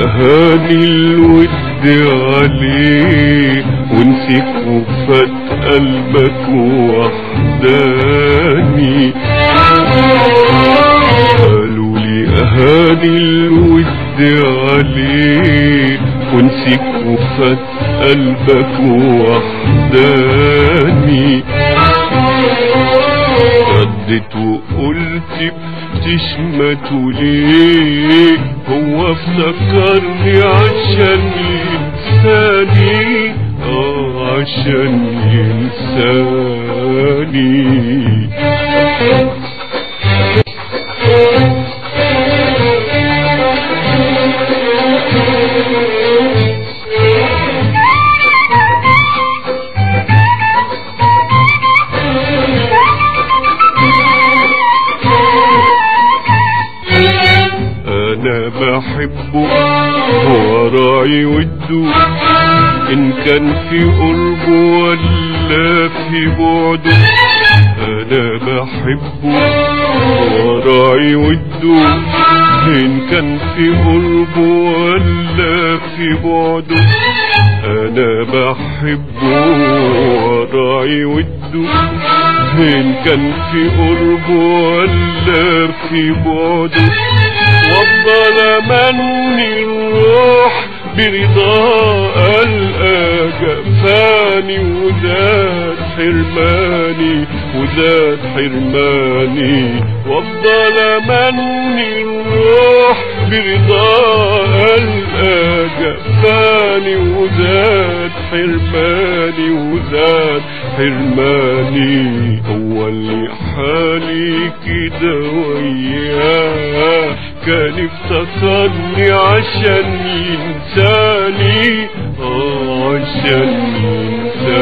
أهاني الود عليه ونسيك وفات قلبك وحداني. قالوا لي أهاني الود عليه ونسيك وفات قلبك وحداني. ردت وقلت بتشمتوا ليه، هو افتكرني عشان ينساني، عشان ينساني. أنا بحبه وراعي وده، إن كان في قربه ولا في بعده. أنا بحبه وراعي وده، إن كان في قربه ولا في بعده. أنا بحبه وراعي وده، إن كان في قربه ولا في بعده. وافضل امني الروح برضا ألقى جفاني وزاد حرماني، وزاد حرماني. وافضل امني الروح برضا ألقى جفاني وزاد حرماني، وزاد حرماني. هو اللي حالي كده وياه كان افتكرني عشان ينساني، عشان ينساني.